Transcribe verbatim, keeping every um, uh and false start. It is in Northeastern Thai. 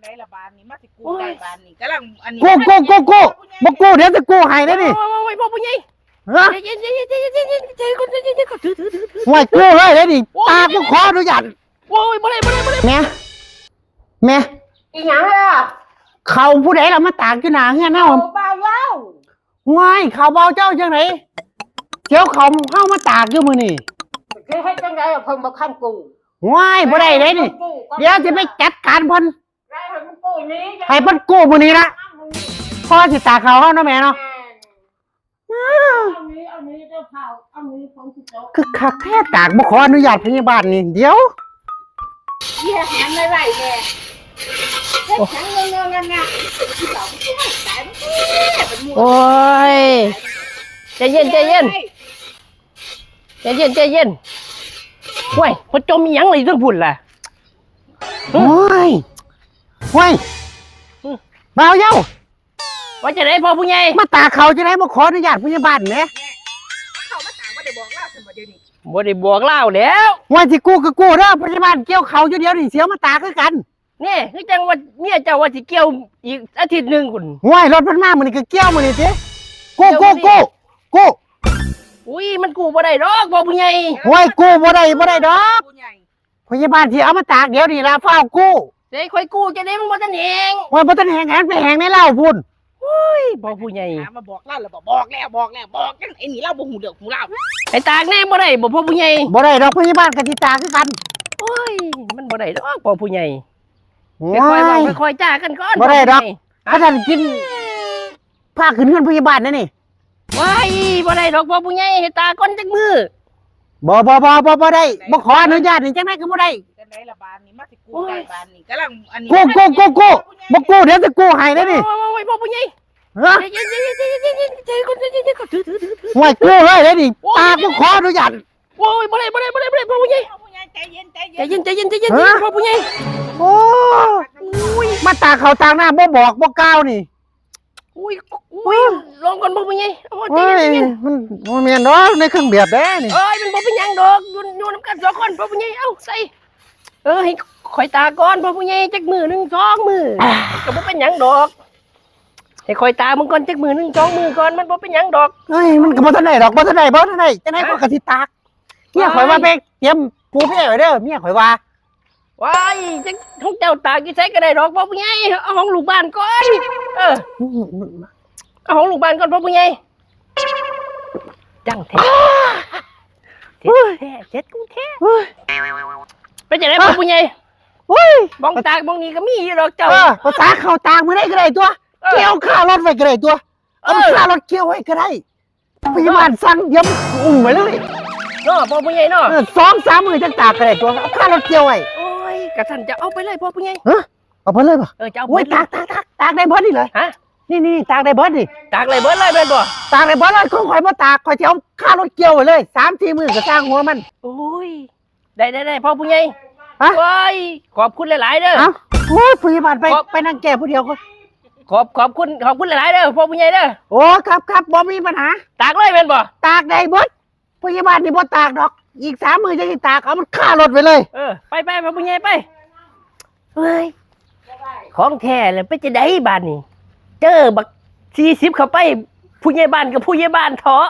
ได้ละบาดนี้มาสิกู้ได้บาดนี้กำลังอันนี้กู้กู้กู้กู้บ่กู้เดี๋ยวจะกู้ให้ได้นี่ โอ้ยโอ้ยโอ้ยพ่อผู้ใหญ่ ฮะ ใจเย็นใจเย็นใจเย็นใจเย็นใจเย็นก่อนใจเย็นใจเย็นก่อนถือถือถือถือ ห่วยกู้เลยได้นี่ โอ้ย ตากูขออนุญาต โอ้ยบ่ได้บ่ได้บ่ได้ แม่ แม่ อีหยังล่ะ เขาผู้ใดล่ะมาตากอยู่หน้าเฮือนเฮา เขาบ่าวเล่า ว้าย เขาบ่าวเจ้าจังได๋ เดี๋ยวเขาเฮามาตากอยู่มื้อนี้ สิเฮ็ดจังได๋เพิ่นบ่คันกู้ ว้าย บ่ได้เด้นี่ เดี๋ยวสิไปจัดการเพิ่น ได้ให้มันกู้นี้ ให้เพิ่นกู้มื้อนี้ละ พอสิตากเขาเฮาเนาะแม่เนาะ แม่น เอานี้ เอานี้เจ้าเฒ่า เอานี้ของสิโต คือคักแท้ตากบ่ขออนุญาตพยาบาลนี่ เดี๋ยว เฮ็ดหยังไว้ไว้แน่ เฮ็ดหยังเงอะๆงักๆ ที่เฒ่ามันคือว่าตายมันคือเป็นหมู่ โอ้ย ใจเย็น ใจเย็น ใจเย็น ใจเย็น โอ้ย บ่จมอีหยังเลยเรื่องพุ่นล่ะ โอ้ย โอ้ย อืม บ่าวเย้า ว่าจะได้พ่อผู้ใหญ่ มาตากเขาจะได้มาขออนุญาตพยาบาลแหม เขามาตากบ่ได้บอกลาวซั่นบ่เดี๋ยวนี้ บ่ได้บอกลาวแล้ว ว่าสิกู้ก็กู้เด้อ พยาบาลเกี่ยวเขาอยู่เดี๋ยวนี้ เสียมาตากคือกัน นี่คือจังว่าเมียเจ้าว่าสิเกี่ยวอีกอาทิตย์หนึ่งพุ่น ห้วย รถเพิ่นมามื้อนี้ก็เกี่ยวมื้อนี้ติ กู้ กู้ กู้ กู้ อุ้ย มันกู้บ่ได้ดอกพ่อผู้ใหญ่ ห้วย กู้บ่ได้ บ่ได้ดอก ผู้ใหญ่ พยาบาลสิเอามาตากเดี๋ยวนี้ล่ะ ฟ้าวกู้ เด้ ข่อยกู้จะได้มันบ่ทันแห้ง ห้วย บ่ทันแห้ง หันไปแห้งในเหล้าพุ่น โอ้ย พ่อผู้ใหญ่ ถามมาบอกลาวแล้วบ่ บอกแล้ว บอกแล้ว บอกจังไอ้นี่ลาวบ่ฮู้เรื่องฮู้ราว ไปตากแน่บ่ได้บ่พ่อผู้ใหญ่ บ่ได้ดอก พยาบาลก็สิตากคือกัน โอ้ย มันบ่ได้ดอกพ่อผู้ใหญ่ โอ้ย ค่อยๆเว้าค่อยๆจากันก่อน บ่ได้ดอก พ่อผู้ใหญ่ ถ้าท่านกิน พาขึ้นเฮือนพยาบาลนะนี่ ว้าย บ่ได้ดอกพ่อผู้ใหญ่ ให้ตากก่อนจักมื้อ บ่ บ่ บ่ บ่ บ่ได้ บ่ขออนุญาตนี่จังได๋ก็บ่ได้ จังได๋ล่ะบาดนี้มาสิกู้ได้บาดนี้กำลังอันนี้ กู้ กู้ กู้ กู้ บ่กู้เดี๋ยวจะกู้ให้ได้นี่ โอ้ยโอ้ยโอ้ยพ่อผู้ใหญ่ ฮะ ใจเย็นใจเย็นใจเย็นใจเย็นใจเย็นก่อนใจเย็นใจเย็นก่อนถือถือถือถือ ห้วย กู้เลยได้นี่ โอ้ย ตากบ่ขออนุญาต โอ้ย บ่ได้ บ่ได้ บ่ได้ บ่ได้ พ่อผู้ใหญ่ พ่อผู้ใหญ่ใจเย็นใจเย็น ใจเย็น ใจเย็น ใจเย็น ฮะ พ่อผู้ใหญ่ โอ้ อุ้ย มาตากเขาตากน้ำบ่บอกบ่กล่าวนี่ อุ้ย อุ้ย ลงก่อนพ่อผู้ใหญ่ เอา โอ้ย ใจเย็น ใจเย็น มันบ่แม่นดอก ในเครื่องแบบเด้นี่ เอ้ย มันบ่เป็นหยังดอก อยู่ อยู่นำกันสองคนพ่อผู้ใหญ่ เอาใส่ เออ ให้ข่อยตากก่อนพ่อผู้ใหญ่ จักมื้อหนึ่งสองมื้อ อ่า ก็บ่เป็นหยังดอก ให้ข่อยตากมึงก่อนจักมื้อหนึ่งสองมื้อก่อน มันบ่เป็นหยังดอก เฮ้ย มันก็บ่ทันได้ดอก บ่ทันได้ บ่ทันได้ จังได๋ ฮะ ข้อยก็สิตาก เมียข่อยว่าไปเตรียมปูแพรไว้เด้อ เมียข่อยว่า ว้าย จังของเจ้าตากอยู่ไสก็ได้ดอกพ่อผู้ใหญ่ เอาของลูกบ้านก่อน เออ เอาของลูกบ้านก่อนพ่อผู้ใหญ่ จังแท้ เจ็ดแท้ เจ็ดกูแท้ เฮ้ย เป็นจังได๋พ่อผู้ใหญ่ เฮ้ย บ้องตากบ้องนี่ก็มีอยู่ดอกเจ้า เออ ภาษาเขาตากมื้อใดก็ได้ตัว เออ เกี่ยวคารถไว้ก็ได้ตัว เอา เออ คารถเกี่ยวไว้ก็ได้ พยาบาลสั่งเดี๋ยวอุ้มไว้เลย เนาะพ่อผู้ใหญ่เนาะ เออ สองสามมื้อจังตากก็ได้ตัว เอาคารถเกี่ยวไว้ โอ้ย กะซั่นจะเอาไปเลยพ่อผู้ใหญ่ ฮะ เอาไปเลยบ่ เออ จะเอาไป โอ้ย เลย ตาก ตาก ตาก ตากได้เบิดนี่เลย ฮะ นี่ นี่ ตากได้เบิดนี่ ตากได้เบิดเลยแม่นบ่ ตากได้เบิดเลย ของข่อยบ่ตาก ข่อยสิเอาคารถเกี่ยวไว้เลย สามสี่มื้อก็ซ่างหัวมัน โอ้ย ได้ ได้ ได้ พ่อผู้ใหญ่ ฮะ โอ้ย ขอบคุณหลายๆเด้อ เอ้า โอ้ย พยาบาลไป ขอบ ไปนั่งแก้ผู้เดียวก่อน ขอบ ขอบคุณ ขอบคุณหลายๆเด้อ พ่อผู้ใหญ่เด้อ โอ้ ครับ ครับ บ่มีปัญหา ตากเลยแม่นบ่ ตากได้เบิด พยาบาลนี่บ่ตากดอก อีกสามมื้อจังสิตาก เอามันคารถไว้เลย เออ ไป ไป พ่อผู้ใหญ่ไป เฮ้ย ของแท้แล้วเป็นจังได๋บาดนี้ เจอบักสี่สิบเข้าไป ผู้ใหญ่บ้านกับผู้ใหญ่บ้านเถาะ